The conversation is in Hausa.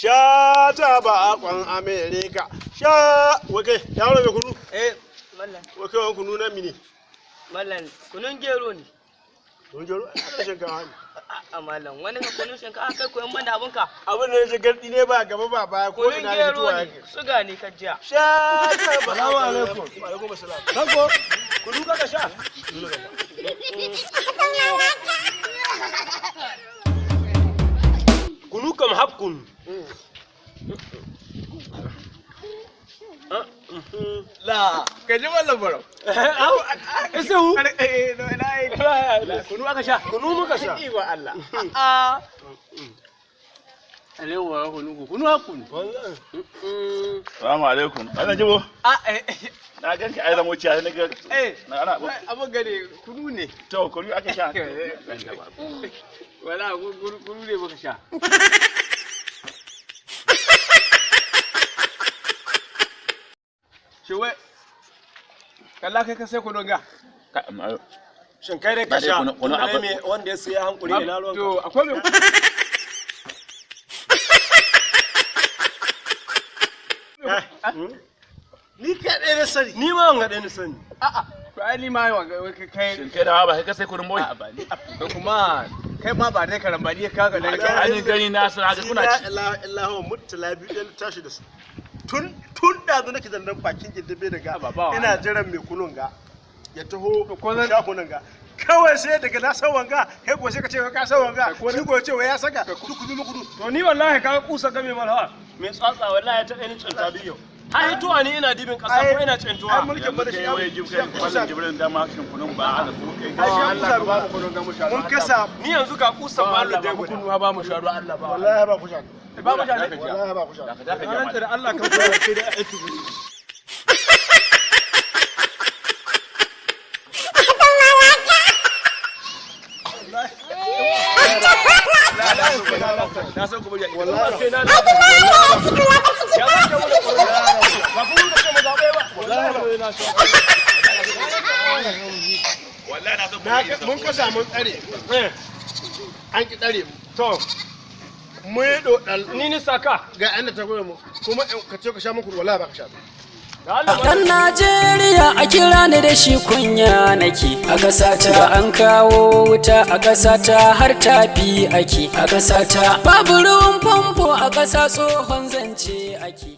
Shata bakon Amerika. Sha wake yaro mai kunu. Eh, mallan. Wake wani kunu na mini. Mallan, kunun gero ne. Don jero ana shinkawa ne. A'a mallan, wani ka kunun shinkafa kai koyan banda abinka. Abin da ya gardi ne ba gaba ba baya ko Kunun ina ya gero fitowa ne, yake. suga ne ka jiya. Shata ba. Salamu alaikum. Wa alaikum assalam. Tanko, kunu kaka sha? Kunu kam hab kunu. La, ka ji mallam barau. Isuhu. Eh, no, ina yi. Kunu aka sha. Kunu muka sha. Iwa Allah. A. Alewa kunu ko kunu hab kunu. Wallahi. Salamu alaikum. Allah jibo. A eh Na ganka ai zamo ciya na ga. eh. Na ana Abin gane kunu ne. to kunu aka sha. Wala kunu ne muka sha. Shi wai kalla kai ka sai kunun ga. Ka amma Shin kai dai ka Ba dai sha? kunu Tunda dai akwai- wanda ya siya hankuri ina ruwanka. To akwai mai Ni kaɗai na sani. Ni ma wanga ɗaya ni sani. A'a, to ai ni ma wanga wai kai Shin kai da ba kai ka sai kunun boy. A'a ba ni. Kai kuma kai ma ba dai karambani ka ga dai Ai ni gani na san haka kuna ci. La ilaha illallah murtala biyu ɗaya na tashi da su. Tun ɗazu nake zannan bakin gindin daga Ba, ba ina wahala. jiran mai kunun ga ya taho ko zan- sha kunun ga. Kawai sai daga na san wanga kai ko sai ka ce ka san wanga shi ko ce wai ya saka duk kudu kudu. To ni wallahi ka kusa ga mai malha. Mai tsatsa wallahi ta ɗaya ni cinta biyu. Har hituwa ni ina dibin ƙasa ko ina Ai cintuwa. mulkin bada shi Kai wai jib kai wannan jibrin dama shin kunun ba haka ko kai. Ai, shi Allah ka ba mu kunun ga mu sha. Mun kasa Ni yanzu ga kusan Allah malo ba dai mu guda. kunu ba mu sha ruwa Allah ba. wallahi ba ku sha. Ba mu sha ne. Wallahi ba ku sha. Da ka Na jama'a. rantsa da Allah kan kowa sai dai aiki guri. Na san ku bari. Wallahi Sai na ya za ka wani ƙoro. Ba ku da mu zaɓe ba. Wallahi ba na so. Wallahi na san Na mun kasa mun tsare. Eh, An ki tsare mu. to Mun yi dodal ni ni saka. ga inda ta goye mu kuma ka ce ka sha mun kudu wallahi ba ka sha. Da Allah ba. Dan Najeriya a kira ni da shi kunya nake a ƙasata da an kawo wuta a ƙasata har tafi ake a ƙasata babu ruwan famfo a ƙasa tsohon zance ake.